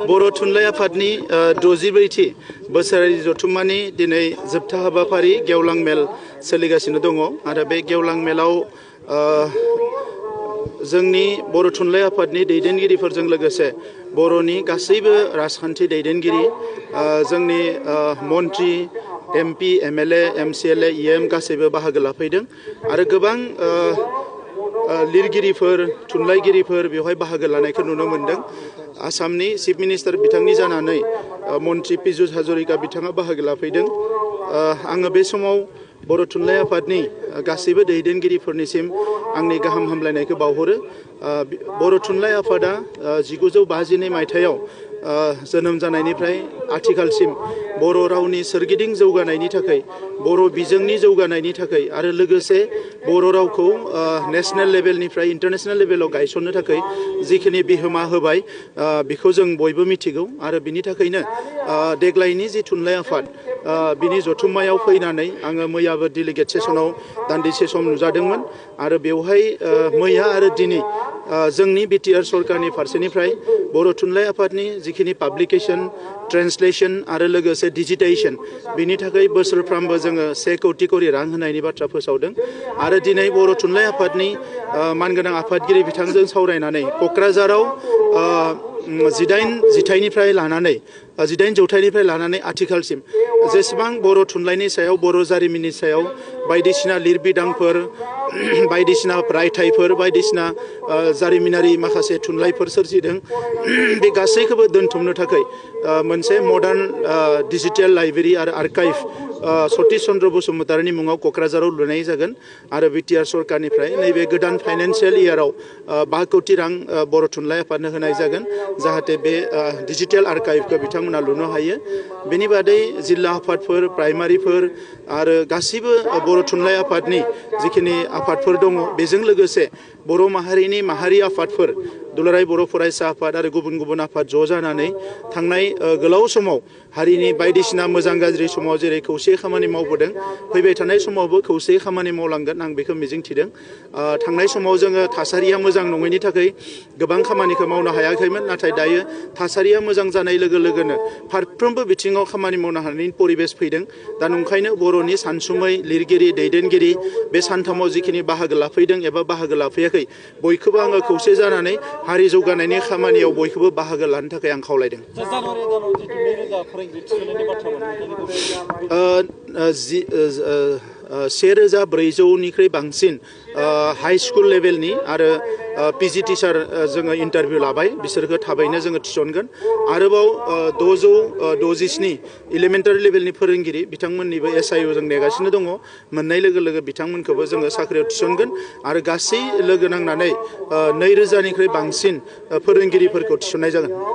बर' थुनलाइ आफादनि 64थि बोसोरारि जथुम्मानि दिनै जोबथा हाबाफारि गेवलां मेल सोलिगासिनो दङ आरो बे गेवलां मेलाव जोंनि बर' थुनलाइ आफादनि दैदेनगिरिफोरजों लोगोसे बर'नि गासैबो राजखान्थि दैदेनगिरि जोंनि मन्त्रि एमपि एमएलए एमसिएलए इएम गासैबो बाहागो लाफैदों आरो गोबां लिरगिरिफोर थुनलाइगिरिफोर बेवहाय बाहागो लानायखौ नुनो मोनदों। आसामनि चिफ मिनिस्टार बिथांनि जानानै मन्त्रि पीयूष हाजरिका बिथाङा बाहागो लाफैदों। आङो बे समाव बर' थुनलाइ आफादनि गासैबो दैदेनगिरिफोरनिसिम आंनि गाहाम हामलायनायखौ बावहरो। बर' थुनलाइ आफादा 1952 मायथाइयाव जोनोम जानायनिफ्राय आथिखालसिम बर' रावनि सोरगिदिं जौगानायनि थाखाय बर' बिजोंनि जौगानायनि थाखाय आरो लोगोसे बर' रावखौ नेशनेल लेभेलनिफ्राय इन्टारनेशनेल लेभेलाव गायसननो थाखाय जिखिनि बिहोमा होबाय बेखौ जों बयबो मिथिगौ आरो बिनि थाखायनो देग्लायनि जि थुनलाइ आफाद बिनि जथुम्मायाव फैनानै आङो मैयाबो डेलिगेट सेसनाव दान्दिसे सम नुजादोंमोन आरो बेवहाय मैया आरो दिनै जोंनि बिटिआर सरकारनि फारसेनिफ्राय बर' थुनलाइ आफादनि जिखिनि पाब्लिकेशन ट्रेन्सलेशन आरो लोगोसे डिजिटाइजेशन बिनि थाखाय बोसोरफ्रामबो जोङो 1 कौटि करि रां होनायनि बाथ्रा फोसावदों आरो दिनै बर' थुनलाइ आफादनि मानगोनां आफादगिरि बिथांजों सावरायनानै क'क्राझाराव 18 जौथाइनिफ्राय लानानै आथिखालसिम जेसेबां बर' थुनलाइनि सायाव बर' जारिमिननि सायाव बायदिसिना लिरबिदांफोर बायदिसिना रायथाइफोर बायदिसिना जारिमिनारि माखासे थुनलाइफोर सोरजिदों बे गासैखौबो दोनथुमनो थाखाय मोनसे मडार्न डिजिटेल लाइब्रेरि आरो आर्काइभ सतीश चन्द्र बसुमतारिनि मुङाव क'क्राझाराव लुनाय जागोन आरो बिटिआर सरकारनिफ्राय नैबे गोदान फाइनान्सियेल इयाराव 5 कौटि रां बर' थुनलाइ आफादनो होनाय जागोन जाहाथे बे डिजिटेल आर्काइभखौ बिथांमोना लुनो हायो। बेनि बादै जिल्ला आफादफोर प्राइमारिफोर आरो गासैबो बर' थुनलाइ आफादनि जिखिनि आफादफोर दङ बेजों लोगोसे बर' माहारिनि माहारि आफादफोर दुलाराय बर' फरायसा आफाद आरो गुबुन गुबुन आफाद ज' जानानै थांनाय गोलाव समाव हारिनि बायदिसिना मोजां गाज्रि समाव जेरै खौसे खामानि मावबोदों फैबाय थानाय समावबो खौसे खामानि मावलांगोन आं बेखौ मिजिंथिदों। थांनाय समाव जोङो थासारिया मोजां नङैनि थाखाय गोबां खामानिखौ मावनो हायाखैमोन नाथाय दायो थासारिया मोजां जानाय लोगो लोगोनो फारफ्रोमबो बिथिङाव खामानि मावनो हानायनि परिबेस फैदों। दा नंखायनो बर'नि सानसुमै लिरगिरि दैदेनगिरि बे सानथामाव जिखिनि बाहागो लाफैदों एबा बाहागो लाफैयाखै बयखौबो आङो खौसे जानानै हारि जौगानायनि खामानियाव बयखौबो बाहागो लानो थाखाय आं खावलायदों। 1400निख्रुइ बांसिन हाई स्कुल लेभेलनि आरो पिजि टिचार जोङो इन्टारभिउ लाबाय बिसोरखौ थाबैनो जोङो थिसनगोन। आरोबाव 667 इलिमेन्टारि लेभेलनि फोरोंगिरि बिथांमोननिबो SIO जों नेगासिनो दङ मोननाय लोगो लोगो बिथांमोनखौबो जोङो साख्रियाव थिसनगोन आरो गासै लोगो नांनानै 2000निख्रुइ बांसिन फोरोंगिरिफोरखौ थिसननाय जागोन।